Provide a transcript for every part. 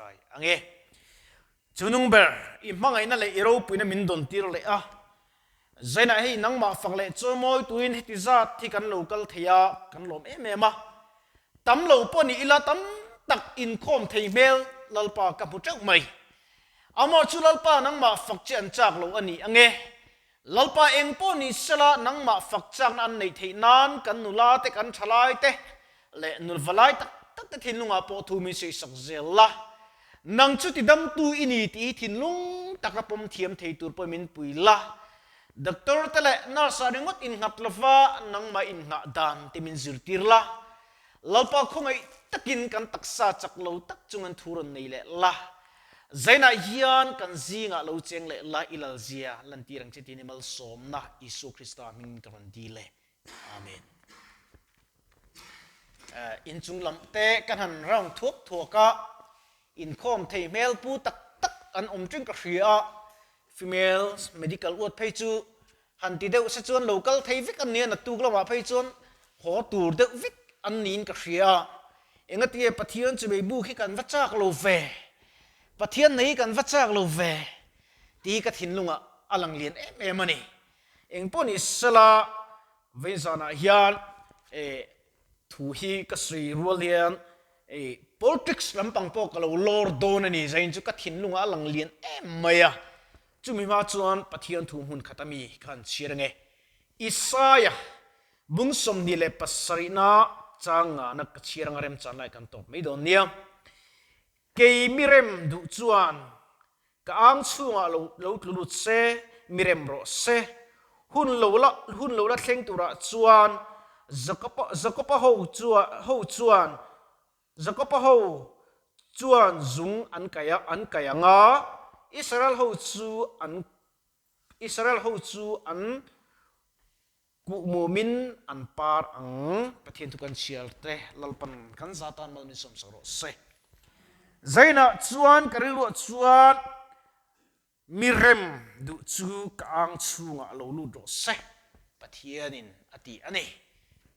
Tawngtai ang e. Chunung ber, i hmangaihna leh i ropuina min dawn tir leh a. Zainah hei nangmah fak leh chawimawi tuin heti zat hi kan lo kal thei a, kan lawm em em a. Tam lo pawh ni ila tam tak inkhawm thei hmel Lalpa ka hmu teuh mai. Amaw chu Lalpa nangmah fak che an chak lo a ni ang e. Lalpa eng pawh ni sela nangmah fak chakna an neih theih nan kan nula te kan thalai te leh nulvalai tak tak te thinlungah pawh thu min sawisak zel la. Nang chu tidamtu i ni tih hi thinlung taka pawm thiam thei tur pawh min pui la. Doctor te leh nurse ah ringawt innghat lova nangmah inngah dan te min zirtir la. Lalpa khawngaih takin kan taksa chak lo tak chung an thu rawn nei leh la. Zainah hian kan zingah lo cheng leh la i lalzia lantir ang che tiin i malsawmna Isua Krista hmingin ka rawn dil e. Amen. Inchung lam te kan han round thuak thuak a, inkhawm thei hmel pu tak tak an awm thin ka hria a, female medical uat phei chu han ti deuh se chuan lo kal thei vek an nia, naktuk lamah phei chuan haw tur deuh vek an niin ka hria a, engatinge Pathian chu mei buk hi kan va chak lo ve, Pathian nei hi kan va chak lo ve tih hi ka thinlungah a lang lian em em a ni. Engpawh ni sela Vainzanah hian thu hi ka sawi rual hian politics lampang pawh ka lo lawr dawn a ni. Zain chu ka thinlungah a lang lian em mai a. Chumi hma chuan Pathian thu hmun khat ami ka han chhiar ange. Isaia bung 27na chang ngahna ka chhiar anga remchan lai kan tawp mai dawn nia. Kei mi rem duh chuan Ka ang chhungah lo lo tlu lut se, mi rem rawh se. Hun lo la hun lo la thleng turah chuan Jakopa Jakopa ho chuan ho chuan Jakopa ho chuan zung an kai a an kai ang a, Israel ho chu an Israel ho chu an kuhmumin an par ang. Pathian thu kan chhiar te Lalpan kan za tan mal min sawmsak rawh se. Zainah chuan ka rilruah chuan mi rem duh chu ka ang chhungah lo lut rawh se Pathianin a ti a ni.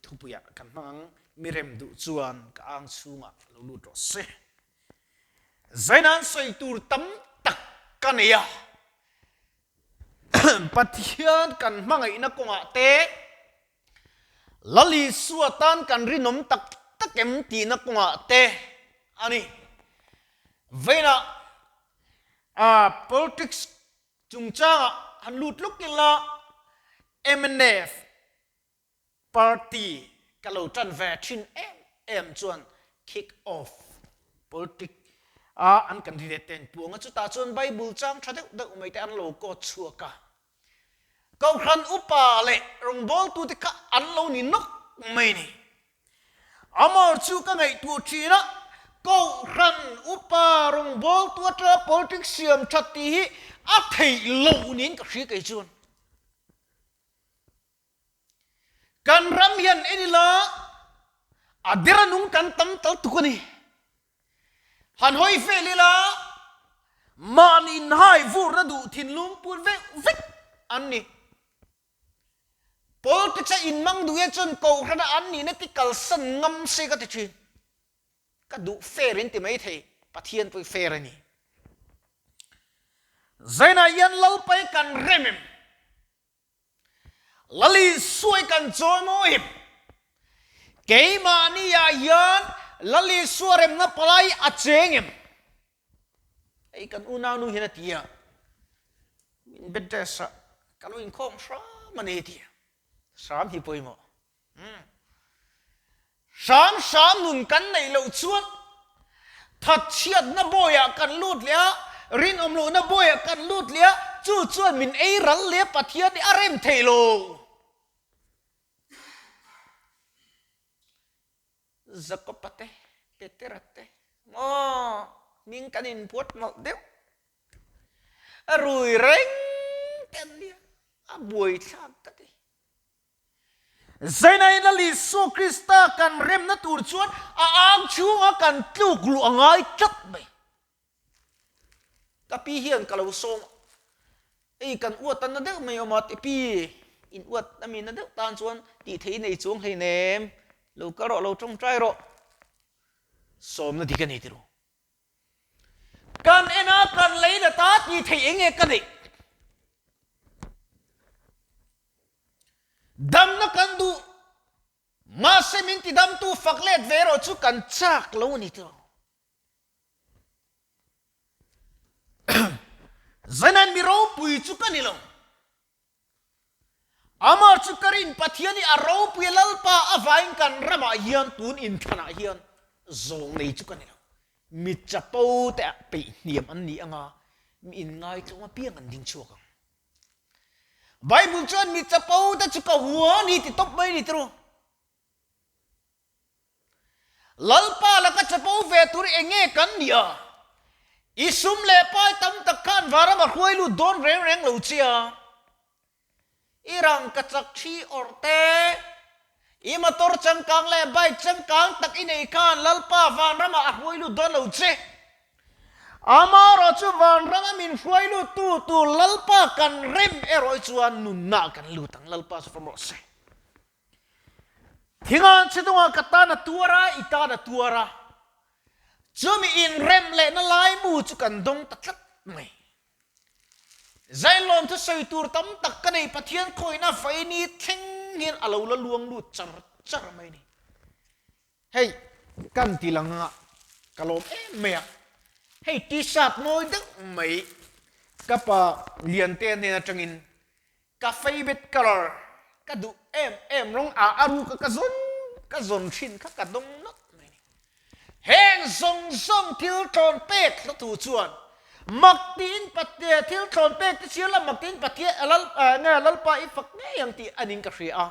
Thupuiah kan hmang ang mi rem duh chuan ka ang chhungah lo lut rawh se. Zaina'n sawi tur tam tak ka nei a. Pathian kan hmangaihna kawngah te, Lal Isua tan kan rinawm tak tak em tihna kawngah te a ni. Vawiinah politics chungchangah han lut lawk ila mnf Party ka lo tan ve thin em em chuan kick off politic a an candidate te an puang a, chutah chuan Bible chang tha deuh deuh mai te an lo quote chhuak a. Kohhran upa leh rawngbawltute kha an lo ni nawk mai ni. Amor chu ka ngaihtuah thin a, Kohhran upa rawngbawltu atanga politics siam that tih hi a theih loh niin ka hria kei chuan. Kan ram hian en ila a dera nung kan tam tal tuk a ni. Han hawi fel ila mahni inhai vurna duh thinlung pur vek vek an ni. Politics a inmang duh e chuan Kohhrana an nihna ti kalsan ngam se ka ti thin. Ka duh fair in ti mai thei, Pathian pawh hi fair a ni. Zainah hian Lalpa hi kan rem em? Lali suai kan chawi maw him? Keimahni ah hian Lali sua remna palai a cheng em? Hei kan unau nu hian a ti a, min bed rest ah ka lo inkhawm hram a ni a ti a, hram hi pawimawh. Hram hram nun kan neih loh chuan thatchhiatna bawiah kan lut leh a, rinawm lohna bawiah kan lut leh a, chu chuan min ei ral leh a, Pathian hi a rem thei lo. Jakob-a te, Petera te, maw hming kan inbuat mawlh deuh. A rui reng te an nia, a buaithlak ka ti. Zainain Lal Isua Krista kan remna tur chuan a ang chhunga kan tluk luh a ngai tlat mai. Ka pi hian ka lo sawm a, hei kan uat a na deuh mai awm a, ti pi in uat a mi na deuh tan chuan tih theih i nei chuang hleinem, lo kal rawh, lo tawngtai rawh, sawmna dik a ni ti ru. Kan en a, kan leinat a tih theih eng nge ka neih? Damna kan duh, mahse min tidamtu fak let ve erawh chu kan chak lo a ni tawh. Zainain mi ropui chu ka ni lo. Amah chu ka rin Pathian hi a ropui a Lalpa avangin kan ramah hian tun inthlanah hian zawng nei chu ka ni lo. Mi chapo te ah peih hniam an ni anga mi inngaitluang apiang an ding chhuak ang. Bible chuan mi chapo te chu ka hua a ni ti tawp mai a ni tiraw? Lalpa laka chapo ve tur eng nge kan nih a? I sum leh pai tam tak khan varam a hruai lut dawn reng reng lo che a. I rangkachak thi awrh te, i motor changkang leh bike changkang tak i nei khan Lalpa vanramah a hruai lut dawn lo che. Amaherawh chu vanrama min hruai lut tu tur Lalpa kan rem erawh hi chuan nunna kan lut ang. Lalpa chu fam rawh se. Thingan che dungah ka tan a tuar a, i tan a tuar a. Chumi inrem lehna laimu chu kan dawng ta tlat mai. Zailawm thusawi tur tam tak ka nei Pathian khawihna faini thleng hian a lo la luang lut char char mai ni. Hei kan ti lang anga ka lawm em mai a, hei t-shirt mawi deuh mai ka pa Liante hnen atangin Ka favourite colour ka duh em em rawng a a ruk a ka zawn ka zawn thin kha ka dawng nawlh mai a ni. Heng zawng zawng thil thlawn pek hla thu chuan mak tiin Pathian thil thlawn pek te chhiar la mak tiin Pathian lal nge Lalpa i fak ngei ang tih a ning ka hria a.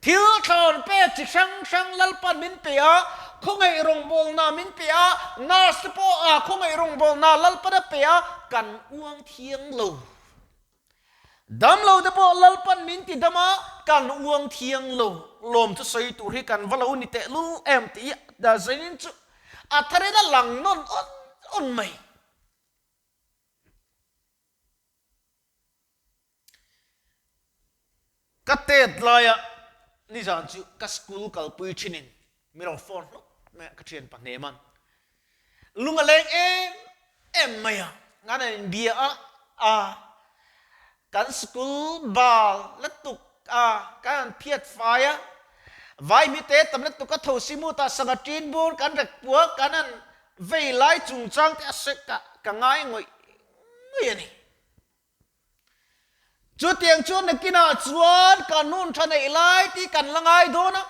Thil thlawn pek chi hrang hrang Lalpan min pe a, khawngaih rawngbawlna min pe a, nurse te pawh a khawngaih rawngbawlna Lalpan a pe a, kan uang thiang lo. Damlo te pawh Lalpan min ti dam a, kan uang thiang lo. Lawm chu sawi tur hi kan va lo ni teh lul em tih hi zanin chu a tharin a lang nawn awn awn mai. Ka tet laia nizan chu ka school kalpui thinin min rawn phone hlawk mai a, ka thian pahnem an lung a leng em em mai a, ngan an inbia a, a kan school bal lutuk a kan han phiat fai a, vai mite tam lutuk a tho si mut a, sangha tin bur kan rek puak kan han vei lai chungchang te a sawi ka ka ngai ngawih ngawih a ni. Chutiang chuan nakinah chuan kan hun tha neih lai tih kan la ngai dawn a.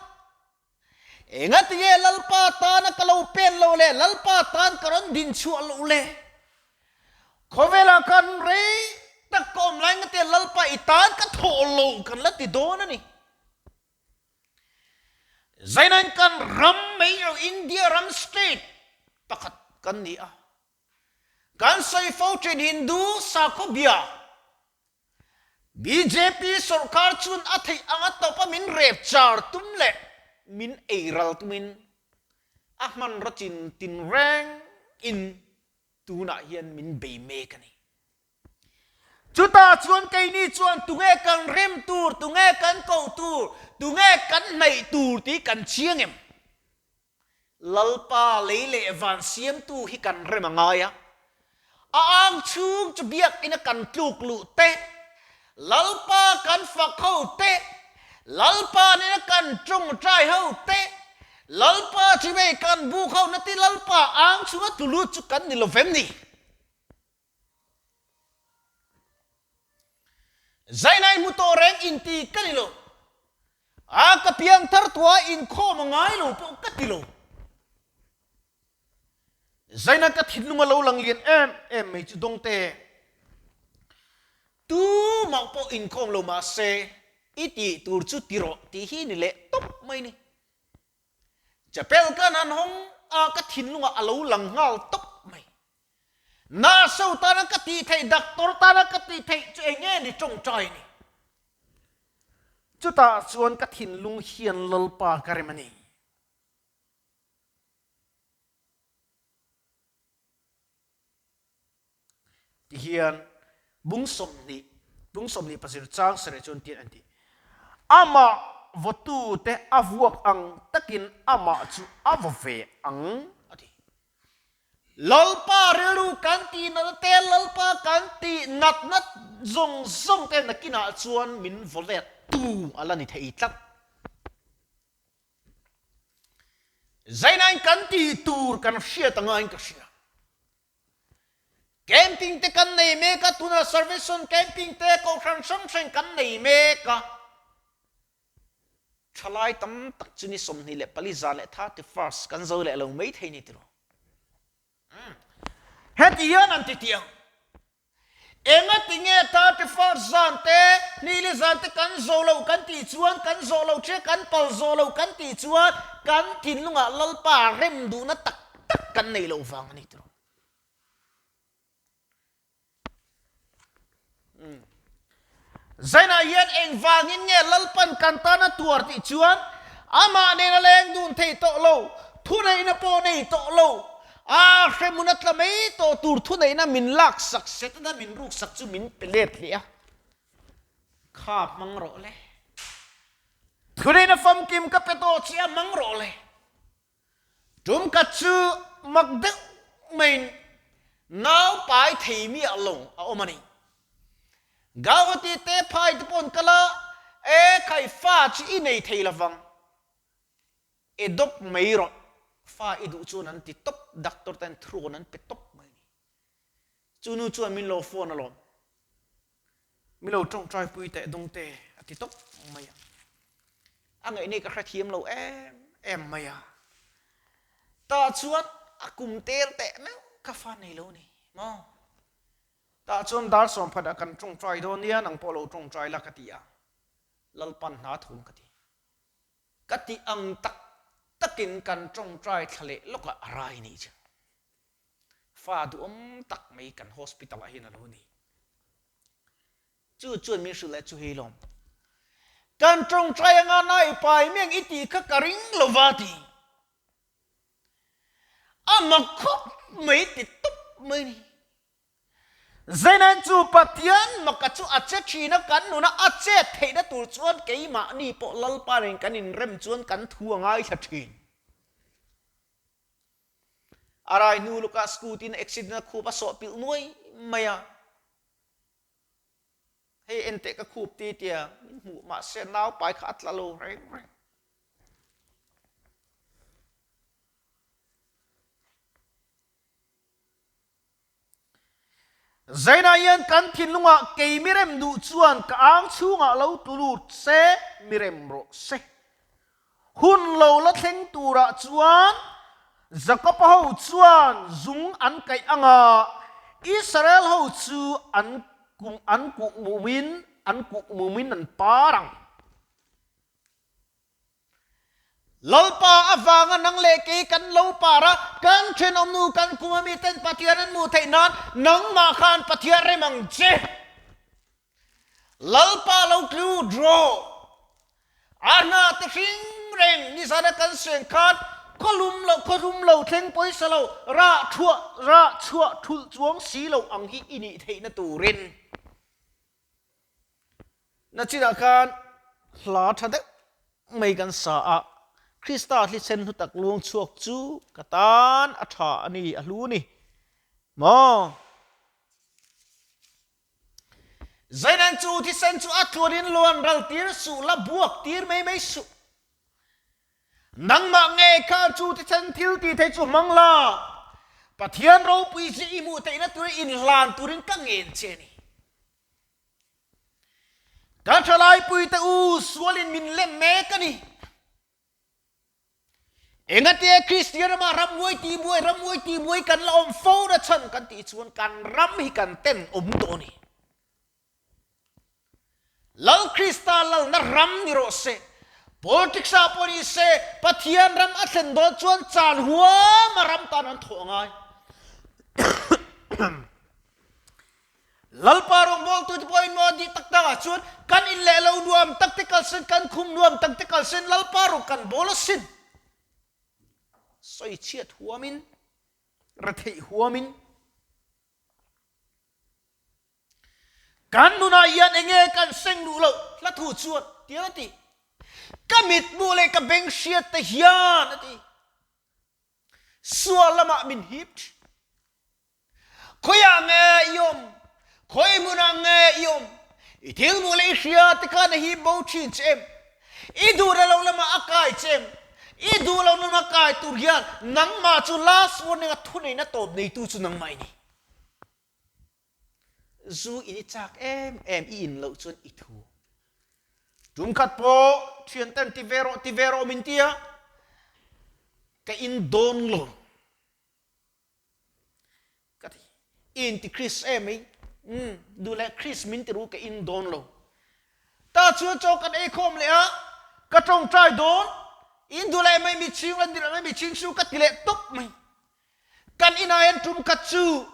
Engatinge Lalpa tana ka lo pen lo le, Lalpa tan ka rawn din chhuah loh le? Khawvelah khan rei tak ka awm lai ngate Lalpa i tan ka thawh lo kan la ti dawn a ni. Zainain kan ram mai lo India ram state pakhat kan ni a. Kan sawi fo thin Hindu sakhaw bia bjp sorkar chuan a theih anga tawpa min rep char tum leh min ei ral tumin a hmanraw chin tin reng in tunah hian min bei mek a ni. Chutah chuan keini chuan tunge kan rem tur, tunge kan koh tur, tunge kan hnaih tur tih kan chiang em? Lalpa lei leh van siamtu hi kan rem a ngai a, a ang chhung chu biakina kan tluk luh te, Lalpa kan fak ho te, Lalpa nena kan tawngtai ho te, Lalpa chimei kan buk ho na ti Lalpa ang chhunga tlu lut chu kan ni lo vem ni. Zainai hmu tawh reng inti ka ni lo. A ka piang thar tua inkhawm a ngai lo pawh ka ti lo. Zaina ka thinlung a lo lang lian em em mai chu dawngte. Tumah pawh inkhawm lo mahse i tih tur chu ti rawh tih hi ni leh tawp mai ni. Chapel kan han hawng a ka thinlungah a lo lang nghal tawp mai. Nurse tana ka tih theih, doctor tana ka tih theih chu eng nge ni tawngtai ni? Chutah chuan ka thinlung hian Lalpa ka rem a ni. Tihian bung 20, bung 27 chang sarih chuan tian an ti. Amah vawtute a vuak ang takin amah chu a vaw ve ang a ti. Lalpa rilru kan tih natna te, Lalpa kan tih natna zawng zawng te nakinah chuan min vaw let tu a la ni thei tlat. Zainain kan tih tur kan hriat angain ka hria. Camping te kan nei mek a, tunah Salvation Camping te Kohhran hrang hrang kan nei mek a. Thalai tam tak chu ni 24 zan leh 31st kan zo leh lo mai thei ni tiraw. Heti hian an ti tih ang. Engati nge 31st zan te, nili zan te kan zo lo kan tih chuan, kan zawh lo che, kan pal zawh lo kan tih chuan kan thinlungah Lalpa rem duhna tak tak kan nei loh vang a ni tiraw. Zainah hian engvangin nge Lalpan kan tana tuar tih chuan amah nena leng dun thei tawh lo, thuneihna pawh nei tawh lo, a hremhmun a tla mai tawh tur thuneihna min laksak Setana min ruksak chu min pe let leh a, kha hmang rawh le. Thuneihna famkim ka pe tawh che a, hmang rawh le. Tum khat chu mak deuh maiin nau pai thei miah lo a awm a ni. Gauhati te phai te pawh an kal a, E khai fa chu i nei thei lovang, e dawp mai rawh, fa i duh chuan an ti tawp, doctor ten thurawn an pe tawp mai a ni. Chu nu chuan min lo phone alawm. Min lo tawngtai pui teh dawngte a ti tawp mai a. A ngaihna hi ka hrethiam lo em em mai a. Tah chuan a kum tel teh meuh ka fa nei lo ni maw? Tah chuan dar sawmphatah kan tawngtai dawn nia nang pawh lo tawngtai la ka ti a. Lalpan hna thum ka ti. Ka tih ang tak takin kan tawngtai thla leh lawkah a rai nih chu. Fa duhawm tak mai kan hospital ah hian a lo ni. Chu chuan min hrilh leh chu hei lawm. Kan tawngtai anga nai pai meng i tih kha ka ring lo va ti. A mak khawp mai ti tawp mai ni. Zeinan chu Pathian maka chu a che thin a, kan nuna a chet theihna tur chuan keimahni pawh Lalpa nen kan inrem chuan kan thu a ngaithla thin. A rai hnu lukah scooty-in accident a khup a sawh pilh nuai mai a. Hei enteh ka khup ti tia min hmuh mahse nau pai kha a tla lo reng reng. Zainah hian kan thinlungah kei mi rem duh chuan ka ang chhungah lo tlu lut se mi rem rawh se. Hun lo la thleng turah chuan Jakob-a ho chuan zung an kaih ang a, Israel ho chu an an kuh mumin an kuh mumin an par ang. Lalpa avanga nang leh kei kan lo par a, kan thenawmnu kan kum ami ten Pathian an hmuh theih nan nangmah khan Pathian rem ang che. Lalpa lo tlu draw. A hna te hring reng nizana kan seng khan khawlum lo khawlum lo thleng pawisa lo rah thuah rah chhuah thulh chuang si lo ang hi i nih theihna turin. Nachinah khan hla tha deuh mai kan sa a, Krista hlisen hlu tak luang chhuak chu ka tan a tha a ni, a hlu ni maw? Zainan chu thisen chu a tluanin luan ral tir suh la, buak tir mai mai suh. Nangmah ngei kha chu thisen thil ti thei chu hmang la, Pathian ropui zia i hmuh theihna turin inhlan turin ka ngen che a ni. Ka thalaipui te u sualin min lem mek a ni. Engate Kristian rama rambuai tihbuai, rambuai tihbuai kan la awm fo na chhan kan tih chuan kan ram hi kan ten awm tawh a ni. Lal Krista lalna ram ni rawh se. Politics ah pawh ni se Pathian ram a thlen dawn chuan chan huam a ram tan an thawh a ngai. Lalpa rawngbawltute pawhin maw dih tak tak ah chuan kan in leh lo nuam tak te kalsan, kan khum nuam tak te kalsan Lalpa rawng kan bawl asin. Sawichhiat huamin, retheih huamin kan nunah hian enge kan seng duh loh hla thu chuan tiang a ti. Ka mithmuh leh ka beng hriat te hian a ti. Sual lamah min hip thin. I thil hmuh leh i hria te khan a hip bo thin che em? I duh re lo lamah a kai che em? I duh lo lama kai tur hian nangmah chu last warning a thuneihna tawp neitu chu nangmah i ni. Zu in i chak em em i in loh chuan i thu. Tum khat pawh thian ten ti ve rawh ti ve rawh min ti a, ka in dawn lo. Ka ti, i inti Chris em ei? Umm, duh leh Chris min ti ru ka in dawn lo. Ta chuan chaw kan ei khawm leh a, ka tawngtai dawn, in duh leh mai mi chhing la, duh leh mai mi chhing chu ka ti leh tawp mai. Kan inah hian tum khat chu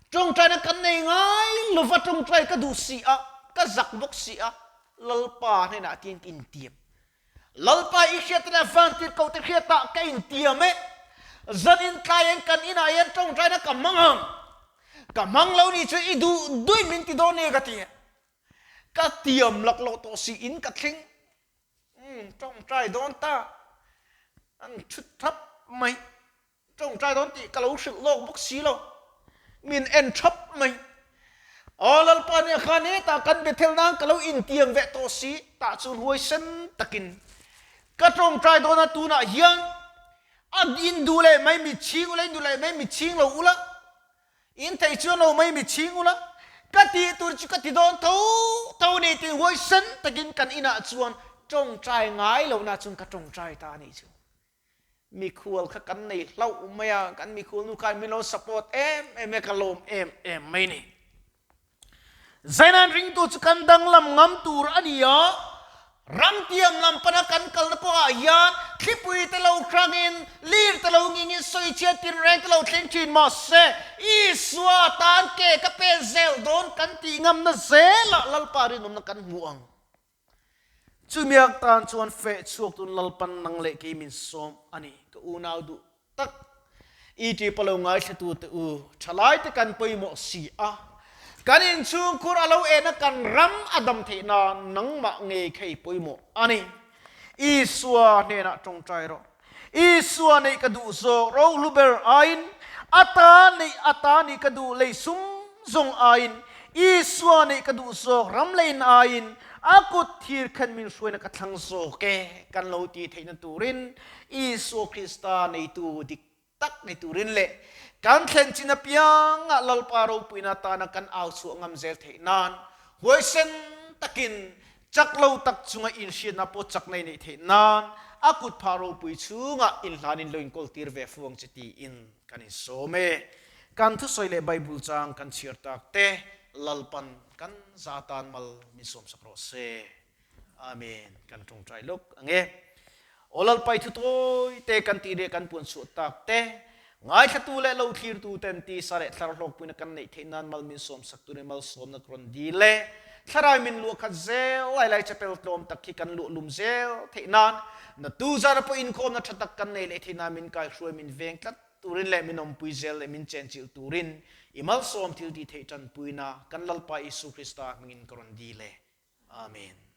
tawngtaina kan nei ngai lova tawngtai ka duh si a, ka zak bawk si a, Lalpa hnenah tiin ka intiam. Lalpa i hriat leh vantirhkoh te hriatah ka intiam e. Zanin tlaiin kan inah hian tawngtaina ka hmang ang. Ka hmang lo nih chu i duh duih min ti dawn nia ka ti. Ka tiam laklawh tawh si in ka thleng. Umm tawngtai dawn ta. An chhut thap mai. Tawngtai dawn tih ka lo hrilh lawk bawk si lo. Min en thap mai. Aw Lalpa nia khan hetah kan Bethel nan ka lo intiam ve tawh si, tah chuan huaisen takin ka tawngtai dawn a, tunah hian a in duh leh mai mi chhing ula, in duh leh mai mi chhing lo ula, in theih chuan lo mai mi chhing ula, ka tih tur chu ka ti dawn tho tho ni tih huaisen takin kan inah chuan tawngtai ngai lohna chuan ka tawngtai ta a nih chu. Mikhual kha kan nei hlauh mai a, kan mikhual nu khan min lo support em em e, ka lawm em em mai ni. Zainan ringtu chu kan danglam ngam tur a ni a, ramtiam lam pana kan kalna kawngah hian thlipui te lo hrangin, lir te lo ngingin, sawichhiat tinreng te lo thleng thin mahse Isua tan ke ka pe zel dawn kan tih ngamna zelah Lalpa rinawmna kan hmu ang. Chumiak tan chuan feh chhuak tun Lalpan nang leh kei min sawm a ni. Ka unau duh tak i tipa lo ngaithlatu te u, thalai te kan pawimawh si a, kan inchhungkhur a lo en a kan ram a dam theih nan nangmah ngei kha i pawimawh a ni. Isua hnenah tawngtai rawh. Isua neih ka duh zawk rohlu ber aiin, a ta neih a ta nih ka duh lei sum zawng aiin, Isua neih ka duh zawk ram leiin aiin, a kut thir khan min hruaina ka thlang zawk e kan lo tih theihna turin Isua Krista neitu dik tak ni turin leh kan thlen chin apiangah Lalpa ropuina atana kan au chhuah ngam zel theih nan huaisen takin chak lo tak chunga inhriatna pawh chakna i neih theih nan a kut phah ropui chhungah inhlanin lo inkawltir ve fu ang che tiin kan insawm e. Kan thusawi leh Bible chang kan chhiar tak te Lalpan kan za tan mal min sawmsak rawh se. Amen. Kan tawngtai lawk ang e. Aw Lalpai thu tawi te kan tih leh kan puan chhuah tak te, ngaithlatu leh lo thlirtu ten tisa leh thlar hlawkpuina kan neih theih nan mal min sawmsak tur in malsawmna ka rawn dil e. Thlarau min luah khat zel lai lai chapel tlawm tak hi kan luah lum zel theih nan, na tu zana pawh inkhawmna tha tak kan nei leh theih nan min kaihruai min veng tlat turin leh min awmpui zel leh min chenchilh turin i malsawm thil tih theih tanpuina kan Lalpa Isu Krista hmingin ka rawn dil e. Amen.